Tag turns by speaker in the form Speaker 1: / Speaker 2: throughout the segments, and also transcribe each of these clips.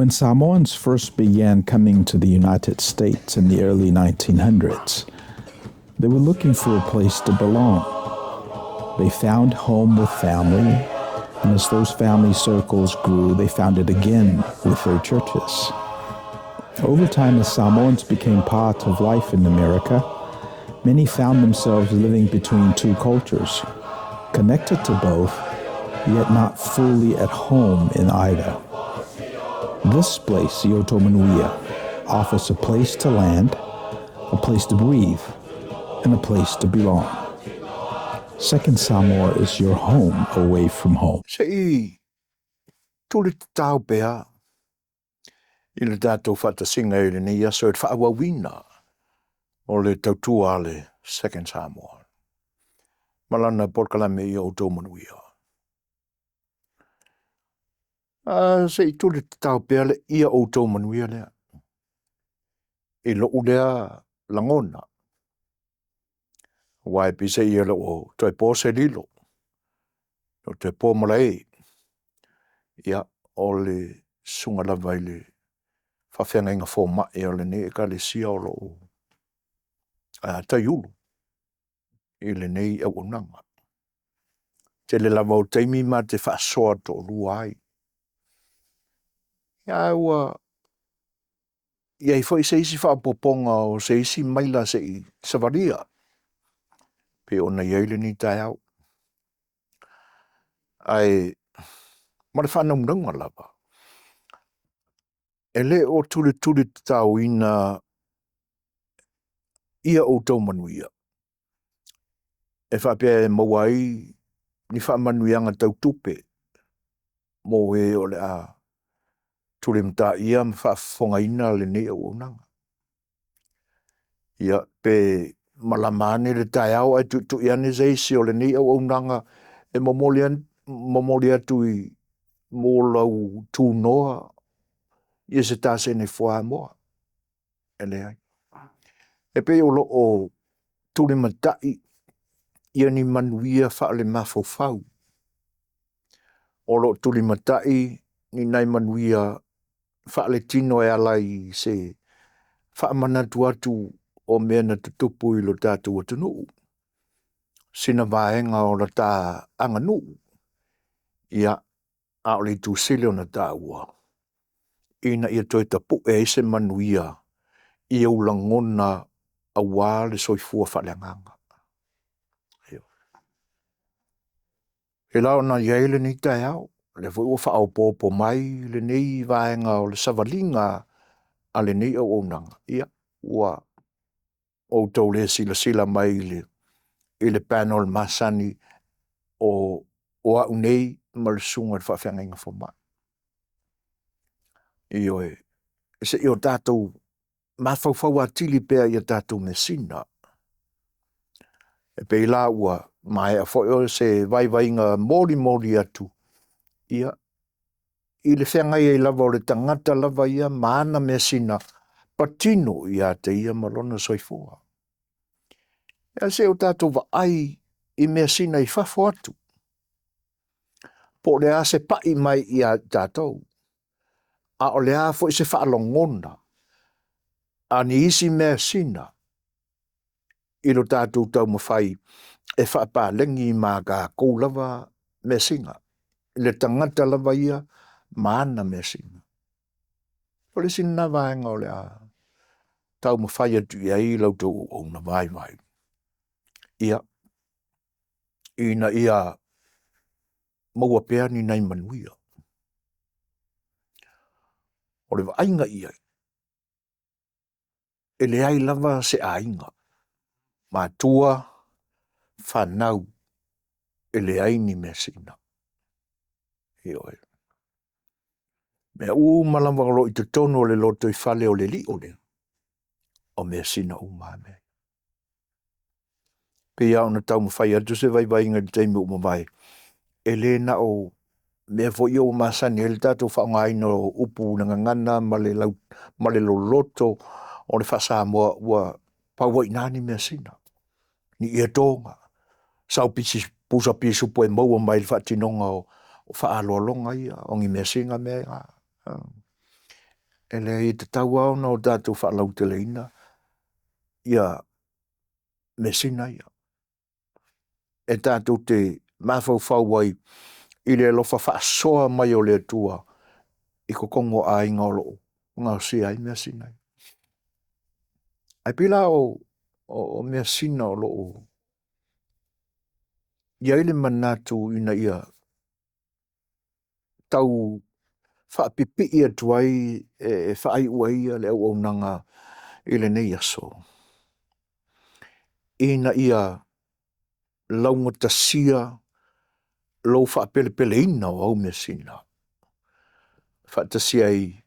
Speaker 1: When Samoans first began coming to the United States in the early 1900s, they were looking for a place to belong. They found home with family, and as those family circles grew, they found it again with their churches. Over time, as Samoans became part of life in America, many found themselves living between two cultures, connected to both, yet not fully at home in either. This place, Ia Outou Manuia, offers a place to land, a place to breathe, and a place to belong. Second Samoa is your home away from home.
Speaker 2: Se i tuli tatao pea i le tatou faatasiga i lenei aso i le faaauauina o le tautua a le Second Samoa ma lana polokalame ia outou manuia. A se i tuli tatao pea le ia outou manuia lea i lou lea lagona. Aua e peiseai e le o toe po se lilo, e le o toe po malae, ia, o le susuga lava i le faafeagaiga fomai o lenei Ekalesia o lo o taiulu i lenei auaunaga. Tele lava o taimi ma te faasoa toalua ai, ae ua i ai foi se isi faaopoopoga o se isi maila se i savalia pei ona i ai lenei taeao. Ae ma le faanaunauga lava, e le o tulituli tataoina ia outou manuia e faapea e maua ai ni faamanuiaga tau tupe mo e o le a tulimataia ma faafofogaina lenei auaunaga. Ia, pe malama ane le taeao ae tuitui ane se isi o lenei auaunaga e momoli, momoli atu i mo lau tunoa ia se tasene fuamoa. E leai. E pei o lo o tulimatai ia ni manuia faale-mafaufau, o lo o tulimatai ni nai manuia faaletino e ala i se faamanatu atu o mea na tutupu i lo tatou atunuu, sina vaega o la ta aganuu, ia, a o le itu sili ona taua, ina ia toe tapue ai se manuia i ou lagona aua le soifua faaleagaga. E la ona i ai lenei taeao, o lea foi ua faaopoopo mai lenei vaega o le savaliga a lenei auaunaga, ia, ua outou le silasila mai i le panel masani o au nei ma le susuga i le faafeagaiga fomai. Ioe, se i o tatou mafaufau atili pea i a tatou measina. E pei la ua maea foi o se vaivaiga molimoli atu, ia, i le feagai ai lava o le tagata lava ia ma ana measina patino ia te ia ma lona soifua. Ae se i o tatou vaai i measina i fafo atu, po o le a se pai mai ia i tatou, a o le a foi se faalogona a ni isi measina i lo tatou taumafai e faapalegi ma tatou lava measina, le tagata lava ia ma ana measina. O le isi lena vaega o le a taumafai atu i ai la outou auauna vaivai, ia, ina ia maua pea ni nai manuia. O le vaaiga i ai, e leai lava se aiga, matua, fanau, e leai ni measina. Ioe. O mea uma lava o lo o i totonu o le lotoifale o le lio lea, o measina uma lava mea ia. E pei lava ona taumafai atu se vaivaiga i le taimi ua mavae, e le na o mea foi ia ua masani ai le tatou faaaogaina o upu i le gagana ma le loloto o le faa-Samoa ua pau ai i ina ni measina, ni ietoga, saopisi pusa pisupo e maua mai i le faatinoga o faaaloaloga ia, o ni measina mea ia. E leai e tatau lava ona o tatou faalauteleina ia measina ia e tatou te mafaufau ai i le alofa faasoa mai o le Atua i totonu o aiga o lo o gaosia ai measina ia. Ae pei la o measina o lo o i ai le manatu ina ia tau faapipii atu ai e faaiu ai le auaunaga i lenei aso, ina ia laugatasia lou faapelepeleina o au measina faatasi ai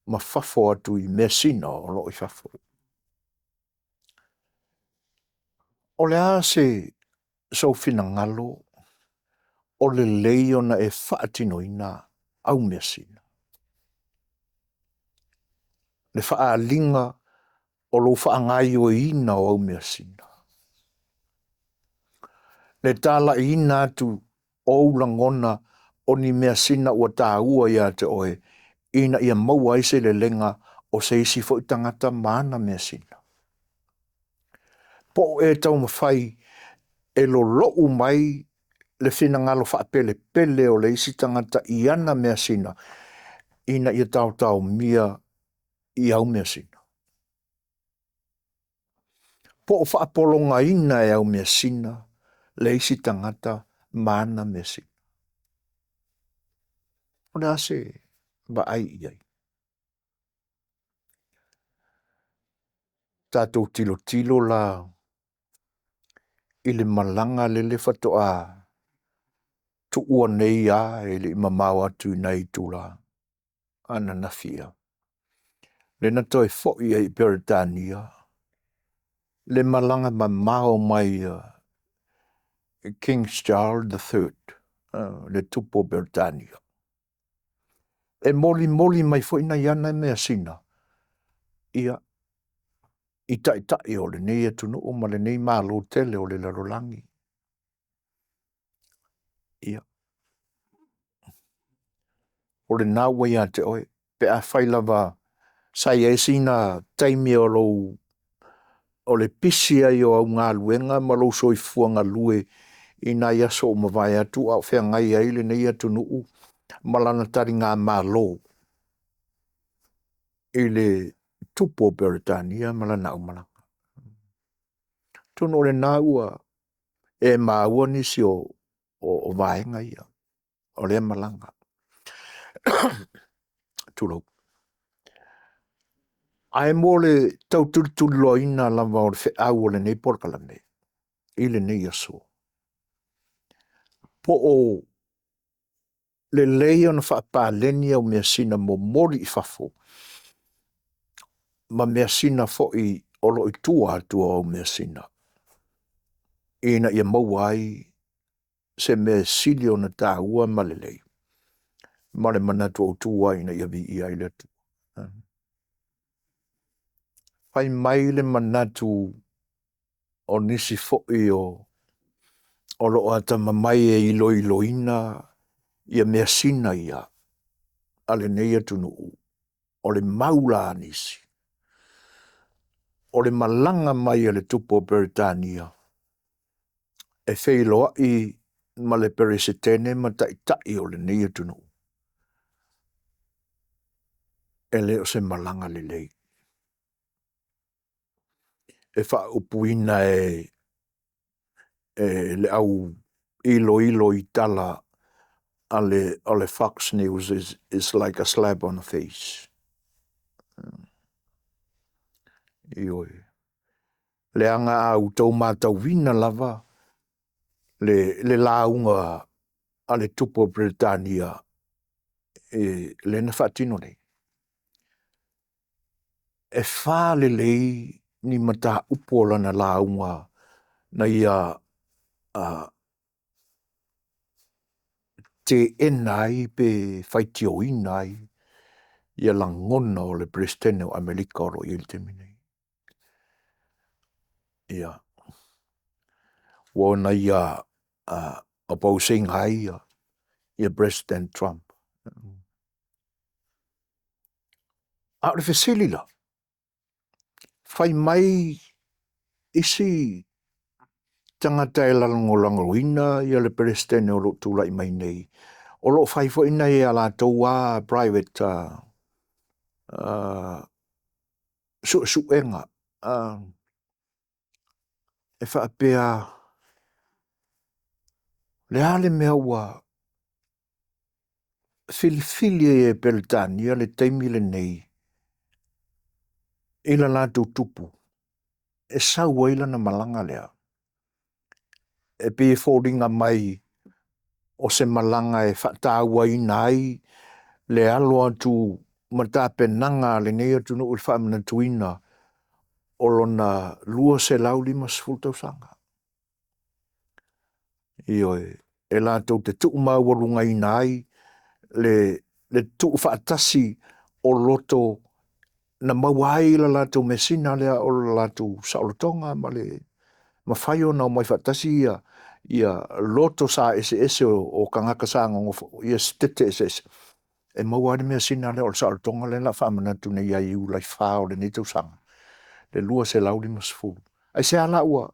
Speaker 2: ma fafo atu i measina o lo o i fafo. O le a sou finagalo o lelei ona e faatinoina au measina? Le faaaliga o lou faagaoioiina o au measina, le talaiina atu o ou lagona o ni measina ua taua ia te oe ina ia maua ai se lelega o se isi foi tagata ma ana measina. Po o e taumafai e lolou mai le finagalo faapelepele o le isi tagata i ana measina ina ia taotaomia i au measina. Po o faapologaina e au measina le isi tagata ma ana measina. O le a se vaai i ai? Tatou tilotilo la i le malaga lele faatoa tuua nei lava e le i mamao atu i nai itula ananafi ea, lea na toe foi ai i Peretania le malaga mamao mai a King Charles III le Tupu o Peretania, e molimoli mai foi nai ana measina ia i taitai o lenei atunuu ma lenei Malo tele o le lalolagi. Ia, o lena ua ia te oe pe afai lava sa i ai sina taimi o lou o le pisi ai o au galuega ma lou soifua galue i nai aso ua mavae atu a o feagai ai lenei atunuu ma lana taligamalo i le Tupu o Peretania ma lana aumalaga. Atonu o lena ua e maua nisi o vaega ia o lea malaga. Tulou. Ae mo le tau tulituliloaina lava o le feau o lenei polokalame i lenei aso, po o lelei ona faapaleni au measina momoli i fafo ma measina foi o lo o i tua atu o au measina ina ia maua ai se mea e sili ona taua ma lelei ma le manatu autu lava ina ia viia ai le Atua. Fai mai le manatu o nisi foi o lo o atamamai e iloiloina ia measina ia a lenei atunuu, o le mau la a nisi, o le malaga mai a le Tupu o Peretania e feiloai ma le Peresetene ma Taitai o lenei atunuu, e le o se malaga lelei. E faaupuina e le au iloilo i tala a le Fox News is like a slap on the face. Ioe. Leaga a outou matauina lava le lauga a le Tupu o Peretania lea na faatino nei, e lelei ni mataupu o lana lauga na ia teena ai pe faitioina ai ia lagona o le Peresetene o Amerika o lo o i ai i le taimi nei. Ia, ua ona ia oppose ina ai ia President Trump. A o le fesili la, fai mai isi tagata e lagolagoina ia le Peresetene o lo o tulai mai nei, o lo o fai foi nai a latou lava private suesuega e faapea, o le a le mea ua filifili ai e Peretania le taimi lenei i le latou tupu e sau ai lana malaga lea, e pei e foliga mai o se malaga e faatauaina ai le alo atu ma tapenaga a lenei atunuu i le faamanatuina o lona 250 tausaga. Ioe, e latou te tuumaualugaina ai le tuufaatasi o loto na maua ai le latou measina lea o le latou saolotoga ma le mafai ona omai faatasi ia loto sa eseese o tagata sa nonofo i Setete eseese e maua ai le measina lea o le saolotoga lea o le a faamanatu nei ia Iulai 4 o lenei tausaga le 250. Aisea la ua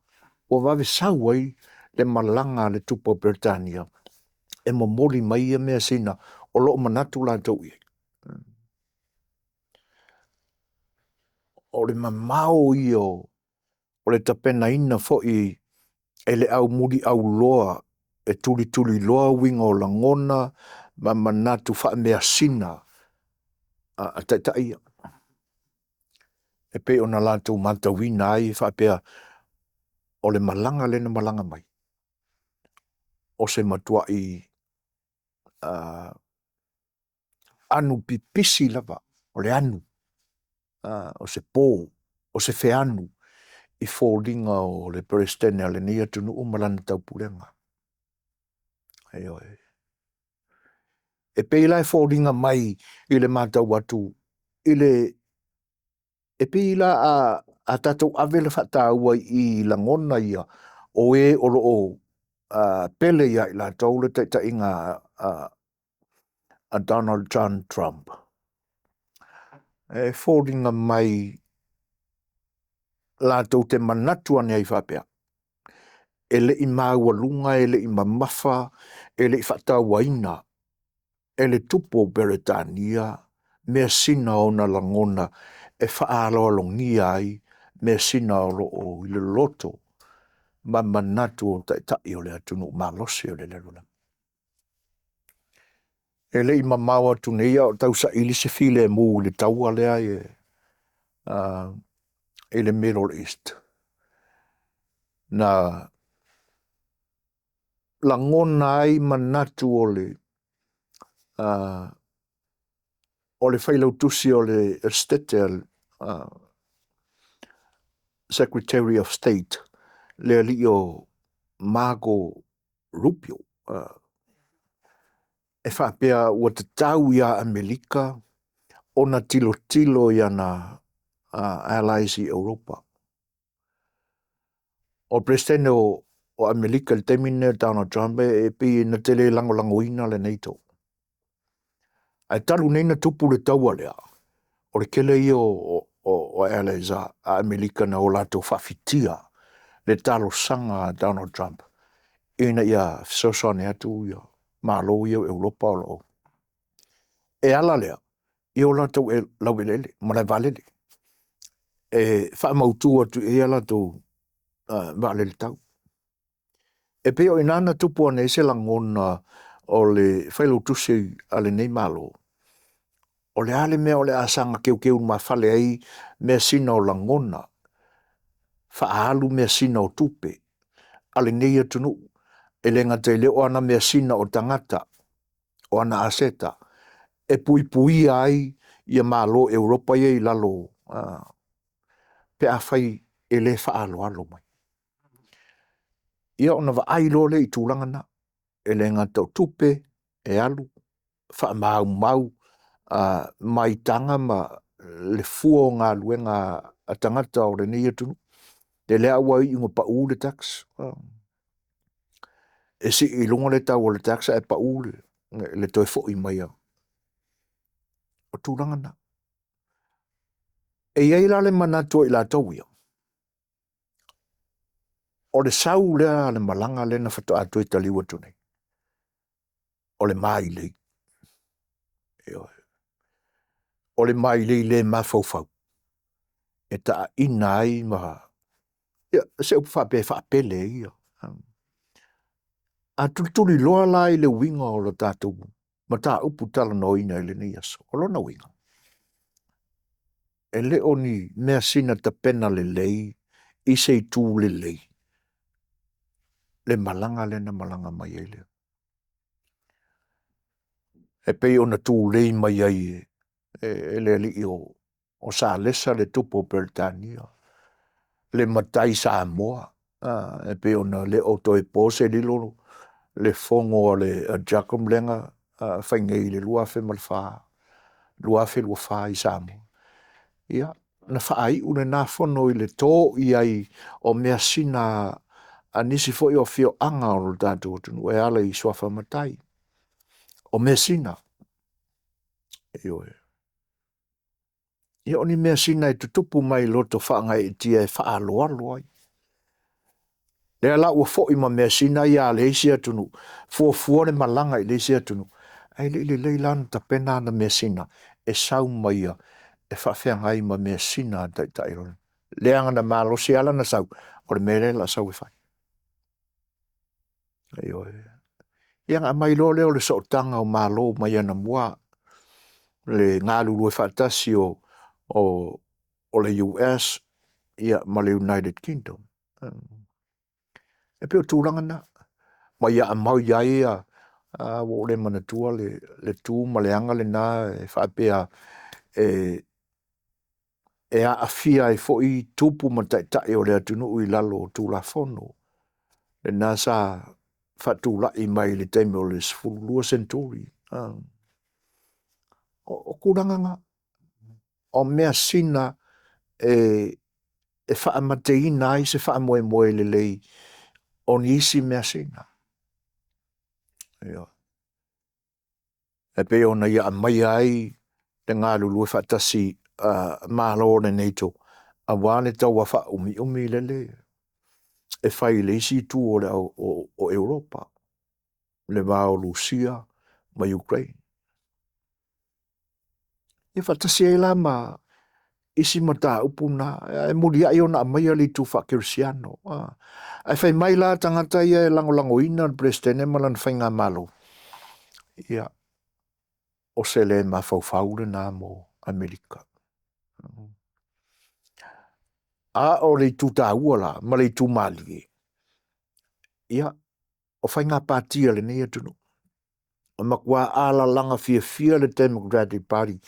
Speaker 2: vave sau ai le malaga a le tupu o Peretania e momoli mai ia measina o lo o manatu latou i ai? O le mamao ia o le tapenaina foi e le aumuliauloa e tulituliloa uiga o lagona ma manatu faameasina a taitai ia, e pei ona latou matauina ai e faapea, o le malaga lea na malaga mai, o se matuai anu pipisi lava, o le anu, o se po, o se feanu i foliga o le Peresetene a lenei atunuu ma lana taupulega. Ioe. E pei la e foliga mai i le matau atu i le e pei la a tatou ave le faataua i lagona ia o e o lo o pele ia i latou le taitaiga a Donald John Trump, e foliga mai latou te manatu ane ai faapea, e le i maualuga, e le i mamafa, e le i faatauaina e le tupu o Peretania measina o ona lagona e faaaloalogia ai measina o lo o i le loto ma manatu o Taitai o le atunuu malosi o le lalolagi. E le i mamao atu nei a o tausaili se filemu i le taua lea i le Middle East, na lagona ai manatu o le Failautusi o le Esetete Secretary of State, le alii o Marco Rubio, e faapea ua tatau ia Amerika ona tilotilo i ana allies i Europa. O le Peresetene o Amerika i le taimi lenei o Donald Trump e pei na te le lagolagoina le NATO. Ae talu nei ona tupu le taua lea, o le tele ia o allies a Amerika na o latou faafitia le talosaga a Donald Trump ina ia fesoasoani atu ia Malo ia o Europa o lo o e ala lea i o latou laueleele, malae vaalele e faamautu atu i ai a latou vaalele tau. E pei o i ina na tupu ane ai se lagona o le Failautusi a lenei Malo, o le a le mea o le a saga teuteumafale ai measina o lagona, faaalu measina o tupe a lenei atunuu, e le gata i lea o ana measina o tagata, o ana aseta e puipuia ai ia Malo o Europa ia i lalo pe afai e le faaaloalo mai. Ia ona vaai loa lea i tulaga na, e le gata o tupe e alu, faamaumau mai taga ma le fua o galuega a tagata o lenei atunuu, ia lea ua iu ina pau le tax, e sii i luga le tau o le tax ae pau le toe foi mai. O tulaga na. E i ai la le manatu o i latou ia, o le sau lea a le malaga lea na faatoa toe taliu atu nei, o le mailei. Ioe. O le mailei le mafaufau e taaina ai ma ia, se upu faapea e faapele ai ia. A tulituliloa la i le uiga o le tatou mataupu talanoaina i lenei aso, o lona uiga, e le o ni measina tapena lelei i se itu lelei le malaga lea na malaga mai ai le e pei ona tulei mai ai e le alii o Salesa le tupu o Peretania le matai Samoa e pei ona le o toe po se lilo le fono a le JAKIM lea na fai nei i le 2004, 2024 i Samoa. Ia, na faaiu lena fono i le to i ai o measina a nisi foi o afioaga o le tatou atunuu e ala i suafa matai. O measina, ioe. Ia o ni measina e tutupu mai loto faagaeetia e faaaloalo ai. Lea la ua foi ma measina ia a le isi atunuu, fuafua le malaga i le isi atunuu, ae le i lelei la ona tapena ana measina e sau ma ia e faafeagai ma measina a taitai o le leaga na malosi lava lana sau, o le mea lea o le a sau e fai. Ioe. Ia ona aumai loa lea o le sootaga o Malo mai anamua, le galulue faatasi o le US ia ma le United Kingdom. E pei o tulaga na, ma ia aumai ai ua ou le manatua le tu ma le aga lena e faapea e aafia ai foi tupu ma taitai o le atunuu i lalo o Tulafono. Lena sa faatulai mai i le taimi o le 12 seneturi. O tulaga na, o measina e faamateina ai se faamoemoe lelei o nisi measina. Ioe. E pei ona ia aumaia ai le galulue faatasi a Malo o le NATO aua le taua faaumiumi lele e fai i le isi itu o Europa, le va o Lusia ma Ukraine. Ia faatasi ai la ma isi mataupu na, e muliai ona aumaia le itu faakerisiano. Ae fai mai la tagata ia e lagolagoina le Peresetene ma lana faigamalo, ia, o se le mafaufau lena mo Amerika. A o le itu taua la ma le itu malie, ia, o faiga pati a lenei atunuu, ua matua alalaga fiafia le Democratic Party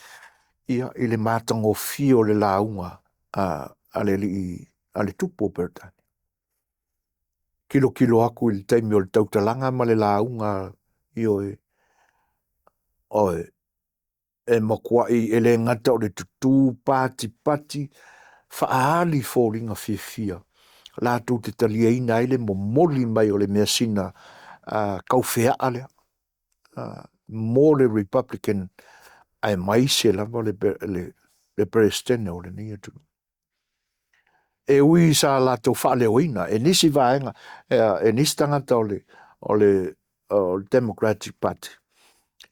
Speaker 2: ia, i le matagofie o le lauga a le alii a le tupu o Peretania. Tilotilo atu i le taimi o le tautalaga ma le lauga, ioe, oe, e matuai e le gata o le tutu patipati faaali foliga fiafia latou te taliaina ai le momoli mai o le measina kaufeaa lea mo le Republican aemaise lava le Peresetene o lenei atunuu. E ui sa latou faaleoina e nisi vaega, e nisi tagata o le Democratic Party,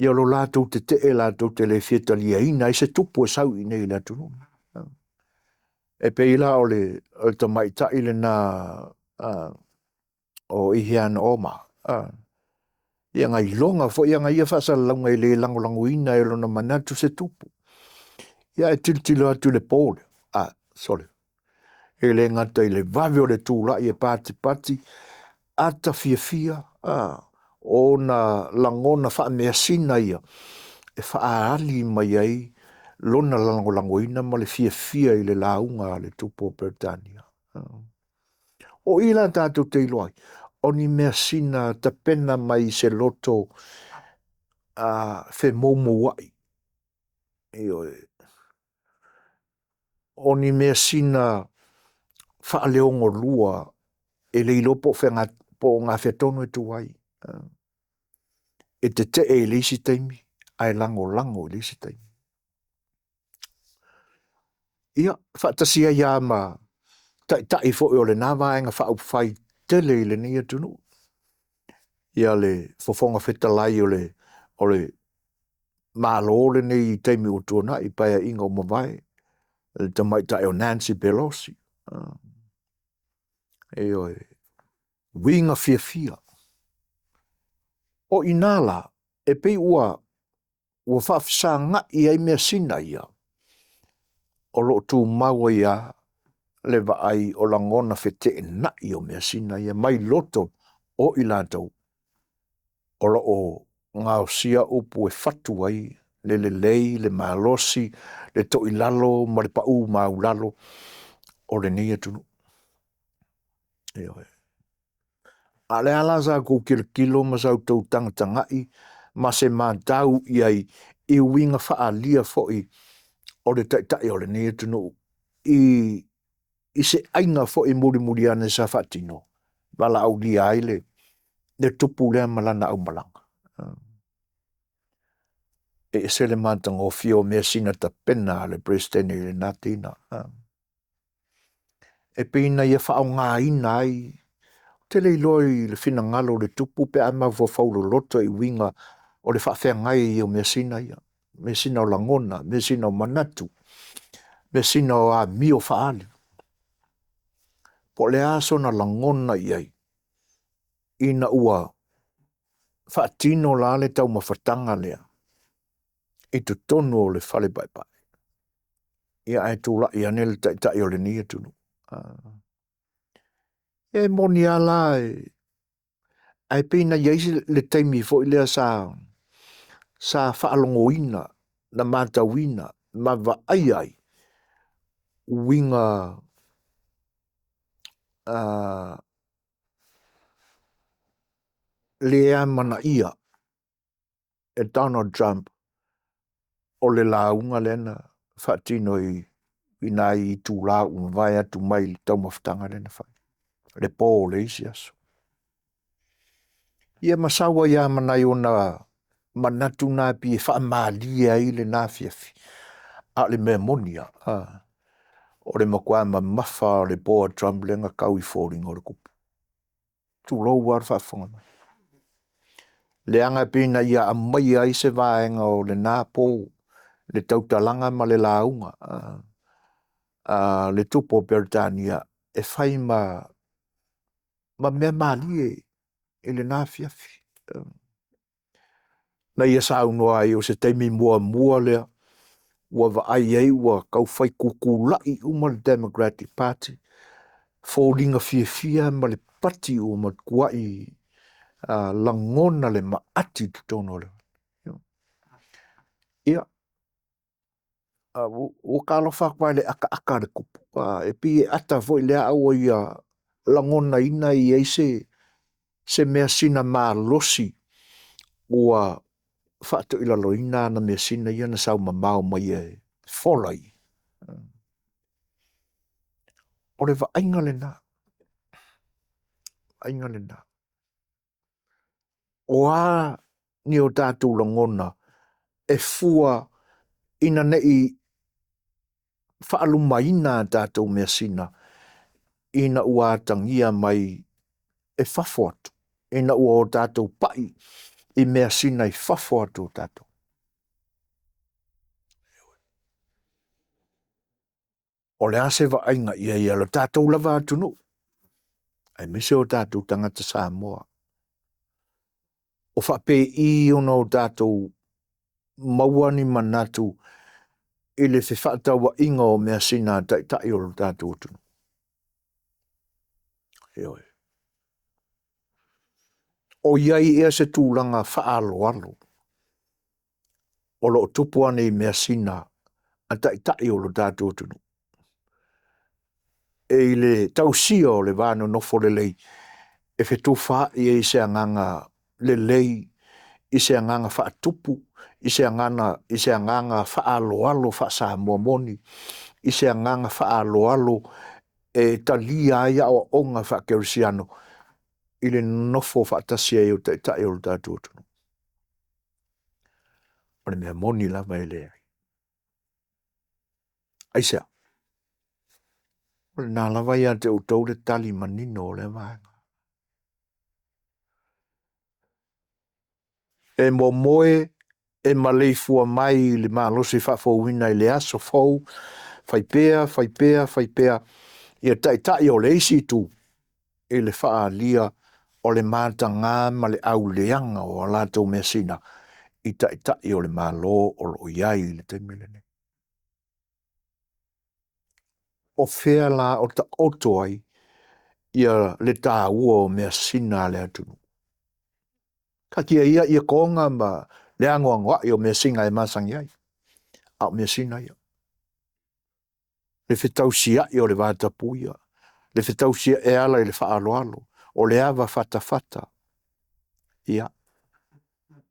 Speaker 2: ia lo latou tetee latou te le fia taliaina ai se tupu e sau i inei i le atunuu. E pei la o le tamaitai lena o Ihan Omar, ia na iloga foi ana ia faasalalauga e le lagolagoina e lona manatu se tupu. Ia ae tilotilo atu i le po lea, a, sole, e le gata i le vave o le tulai e patipati ata fiafia, a, ona lagona faameasina ia e faaali mai ai lona lagolagoina ma le fiafia i le lauga a le tupu o Peretania. O i la tatou te iloa ai, o ni measina tapena mai i se loto femoumouai, ioe, o ni measina faaleogolua e le iloa po o fea po o gafea tonu e tu ai. E tetee i le isi taimi ae lagolago i le isi taimi. Ia, faatasi ai lava ma taitai foi o lena Vaega Faaupufai tele i lenei atunuu, ia le Fofoga Fetalai o le Malo lenei i taimi ua tuanai, Paeaiga ua mavae, le tamaitai o Nancy Pelosi. Ioe, uiga fiafia. O i ina la, e pei ua faafesagai ai measina ia, o lo o tumau ai lava le vaai o lagona feteenai o measina ia mai loto o i latou o lo o gaosia upu e fatu ai le lelei, le malosi, le toilalo ma le pau maualalo o lenei atunuu. Ioe. A o le a la sa outou tilotilo ma sa outou tagatagai ma se matau i ai i uiga faaalia foi o le Taitai o lenei atunuu i se aiga foi mulimuli ane sa faatino, valaaulia ai le tupu lea ma lana aumalaga. E ese le matagofie o measina tapena a le Peresetene i lena teina. E pei na ia faaaogaina ai, ou te le iloa i le finagalo o le tupu pe a mafaufau loloto i uiga o le faafeagai o measina ia, measina o lagona, measina o manatu, measina o amio faali. Po o le a sona lagona i ai ina ua faatino la le taumafataga lea i totonu o le fale paepae, ia ae tulai ane le Taitai o lenei atunuu. E moni lava la, ae pei na i ai le taimi foi lea sa faalogoina, na matauina ma vaaia ai uiga le amanaia e Donald Trump o le lauga lea na faatino i nai itula ua mavae atu mai le taumafataga lea na fai le po o le isi aso. Ia ma sau ai lava ma nai ona manatu na e pei e faamalie ai lena afiafi, a o le mea moni lava, o le matua mamafa lava o le po a Trump lea na tau i foliga o le tupu, tulou lava le faafofoga mai. Leaga e pei na ia aumaia ai se vaega o lena po le tautalaga ma le lauga a le tupu o Peretania e fai ma mea malie i lena afiafi. Na ia saunoa ai o se taimi muamua lea ua vaai ai ua tau fai tutulai uma le Democratic Party, foliga fiafia ma le pati ua matuai lagona le maati i totonu o le… Ia, ua ta alofa atu lava i le ataata a le tupu, e pei e ata foi lea a ua ia lagonaina e i ai se measina malosi ua faatoilaloina ana measina ia na sau mamao mai e fola ia. O le vaaiga lena, vaaiga lena. O a ni o tatou lagona e fua ina ne i faalumaina a tatou measina ina ua atagia mai e fafo atu, ina ua o tatou pai i measina i fafo atu o tatou. O le a se vaaiga i ai a lo tatou lava atunuu, aemaise o tatou tagata Samoa? O faapei ona o tatou maua ni manatu i le fefaatauaiga o measina a Taitai o lo tatou atunuu? Ioe. O i ai ea se tulaga faaaloalo o lo o tupu ane i measina a Taitai o lo tatou atunuu e i le tausia o le va nonofo lelei e fetufaai ai se agaga lelei i se agaga faatupu, i se agaga faaaloalo faa-Samoa moni, i se agaga faaaloalo e talia ai aoaoga faakerisiano i le nonofo faatasi ai o Taitai o le tatou atunuu? O le mea moni lava e leai. Aisea? O lena lava ia te outou le tali manino o lea vaega. E momoe e maleifua mai i le malosi faafouina i le aso fou, fai pea, fai pea, fai pea ia taitai o le isi itu i le faaalia o le mataga ma le auleaga o a latou measina i taitai o le Malo o lo o i ai i le taimi lenei. O fea la o taoto ai ia le taua o measina a le atunuu? Taatia ia ia toga ma le anoanoai o measina e masani ai, a o measina ia. Le fetausiai o le vatapuia, le fetausiai e ala i le faaaloalo, o le avafatafata, ia,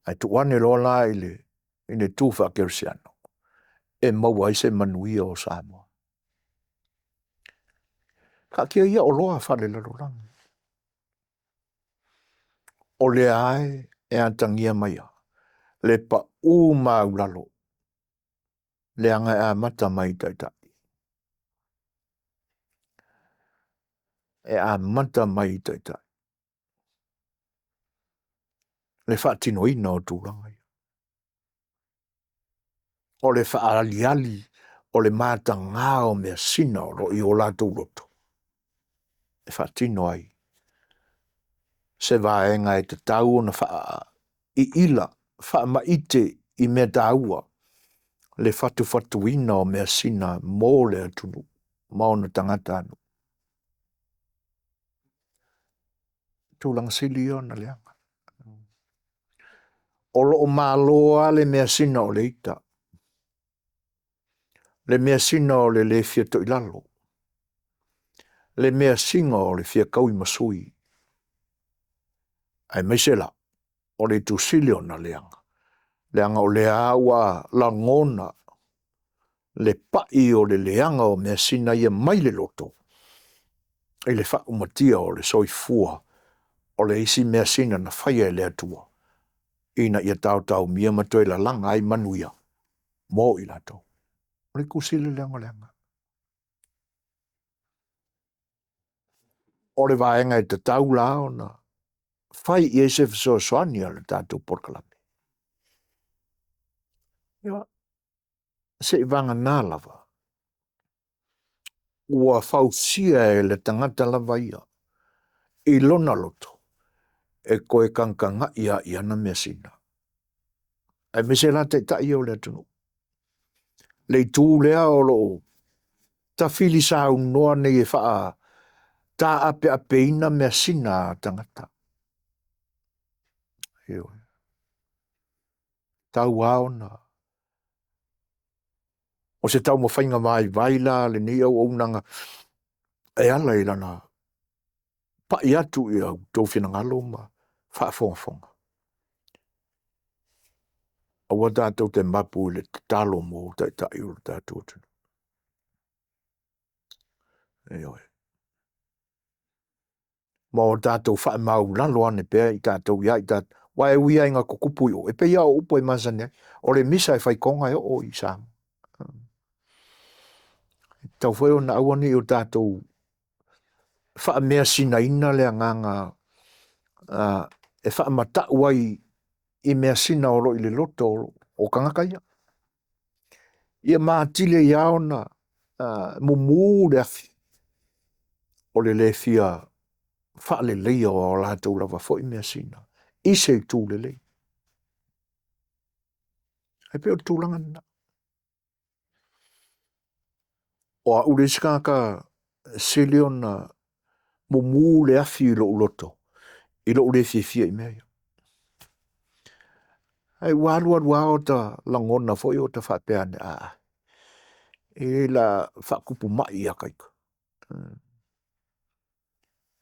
Speaker 2: ae tuu ane loa la i le itu faakerisiano, e maua ai se manuia o Samoa. Taatia ia oloa faalelalolagi, o lea lava e atagia mai lava le pau maualalo leaga e amata mai i taitai. E amata mai i taitai le faatinoina o tulaga ia. O le faaaliali o le mataga o measina o lo o i o latou loto e faatino ai se vaega e tatau ona faaiila, faamaite i mea taua le fatufatuina o measina mo le atunuu ma ona tagatanuu. Tulaga sili ia ona leaga. O lo o malo lava le measina o le ita, le measina o le le fia toilalo, le measina o le fia tauimasui, aemaise la o le itu sili ona leaga, leaga o lea lava ua lagona le pai o le leaga o measina ia mai le loto i le faaumatia o le soifua o le isi measina na faia e le Atua ina ia taotaomia ma toe lalaga ai manuia mo i latou. O le itu sili lea ona leaga. O le vaega e tatau la ona fai i ai se fesoasoani a le tatou polokalame, ia, seivagana lava ua fausia e le tagata lava ia i lona loto e toe tagatagai lava i ana measina, aemaise la taitai ia o le atunuu. Le itu lea o lo o tafili saunoa nei e faataapeapeina measina a tagata. Ioe. E tatau lava ona o se taumafaiga vaivai la a lenei auaunaga e ala i lana pai atu i outou finagalo ma faafogafoga, aua tatou te mapu i le tatalo mo Taitai o le tatou atunuu. Ioe. Ma o tatou faamaualalo ane pea i tatou ia i tatou, aua e ui lava ina tutupu i o, e pei lava o upu e masani ai, o le misa e fai Toga e oo i Samoa. E tatau foi ona aua ne i o tatou faameasinaina le agaga e faamatau ai i measina o lo o i le loto o tagata ia. Ia ma atili ai lava ona mumu le afi o le le fia faaleleia o a latou lava foi measina i se itu lelei. E pei o le tulaga lena. O au le isi tagata e sili ona mumu le afi i lou loto i lou le fiafia i mea ia. Ae ua alu alu lava o ta lagona foi o ta faapea ane, aa, e le o le a faatupu mai ia te ita.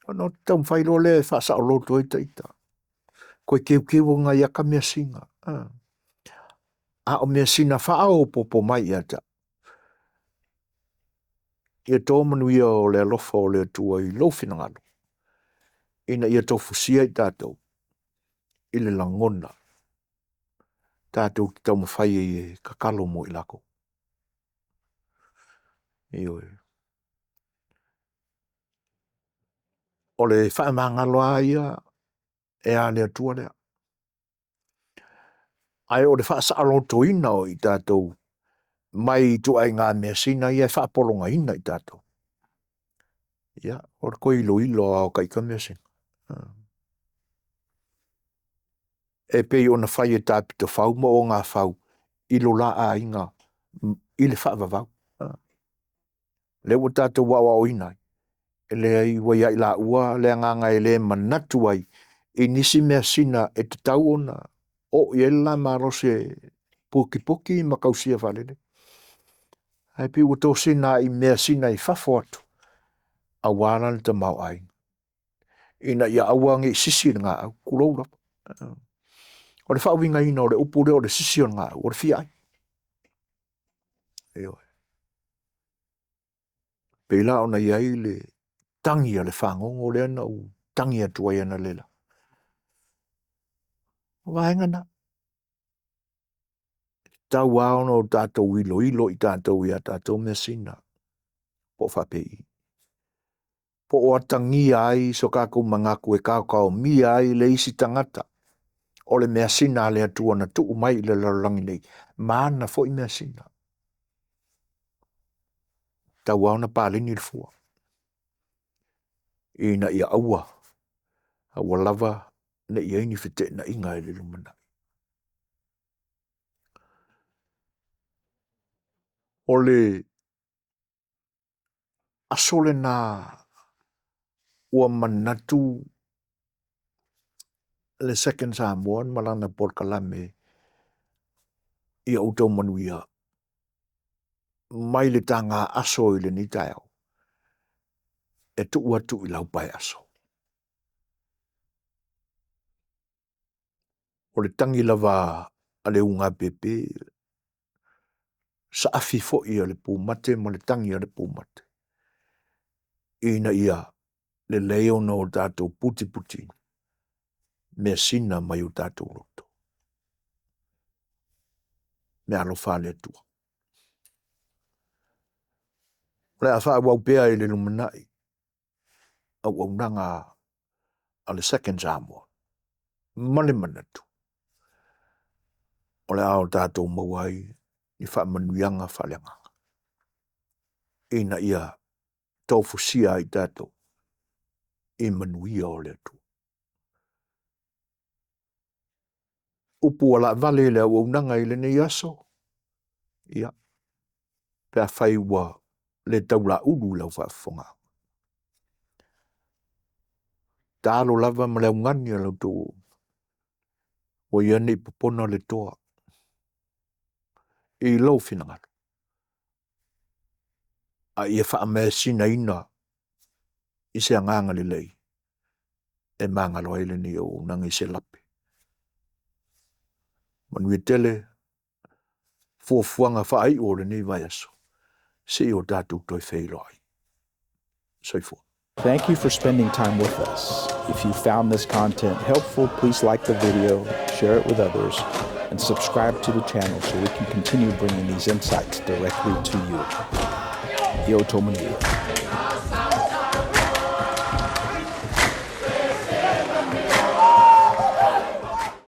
Speaker 2: Ona ou taumafai loa lea e faasaoloto ai ta ita, toe teuteu nai ata measina, a o measina faaopoopo mai ia te au. Ia to manuia o le alofa o le Atua i lou finagalo ina ia tofusia i tatou i le lagona tatou te taumafai ai e tatalo mo i latou. Ioe. O le faamagalo lava ia e a le Atua lea. Ae o le faasaolotoina o i tatou mai ituaiga measina ia e faapologaina i tatou, ia, o le toe iloilo lava o ta ita measina. E pei ona fai e Tapitofau ma Ogafau i lo la aiga i le faavavau. Lea ua tatou aoaoina ai, e leai ua ia i laua le agaga e le manatu ai i nisi measina e tatau ona oo i ai le la malosi e putiputi ma tausia faalelei. Ae pei ua tosina ai i measina i fafo atu aua la le tamaoaiga, ina ia aua ne i sisi le gaau, tulou lava. O le faauigaina o le upu lea o le sisi o le gaau, o le fia ai. Ioe. E pei la ona i ai le tagi a le fagogo lea na ou tagi atu ai analeila, o vaega na. E tatau lava ona o tatou iloilo i tatou i a tatou measina po o faapei i, po o atagia ai so tatou manatu e taotaomia ai le isi tagata o le measina a le Atua na tuu mai i le lalolagi nei ma ana foi measina. E tatau lava ona paleni le fua ina ia aua, aua lava ne i i ai ni feteenaiga i le lumanai. O le aso lena ua manatu le Second Samoa ma lana polokalame ia outou manuia mai le taga aso i lenei taeao e tuu atu i lau paeaso. O le tagi lava a le ugapepe, saafi foi a le pumate ma le tagi a le pumate, ina ia lelei ona o tatou putiputi measina mai o tatou loto. Meaalofa a le Atua. O le a faaauau pea i le lumanai auaunaga a le Second Samoa ma le manatu o le a o tatou maua ai ni faamanuiaga faaleagaga ina ia tofusia ai tatou i manuia o le Atua. Upu ua laavale i le auaunaga i lenei aso, ia, pe afai ua le taulaulu i lau faafofogaaga, tatalo lava ma le augani a la outou auauna, ua ia ne i popona le toa i lou finagalo, a ia faameasinaina i se agaga lelei e magalo ai lenei auaunaga i se lape. Manuia tele fuafuaga faaiu o lenei vaiaso, seia o tatou toe feiloai. Soifua.
Speaker 1: Thank you for spending time with us. If you found this content helpful, please like the video, share it with others, and subscribe to the channel so we can continue bringing these insights directly to you. Ia outou manuia.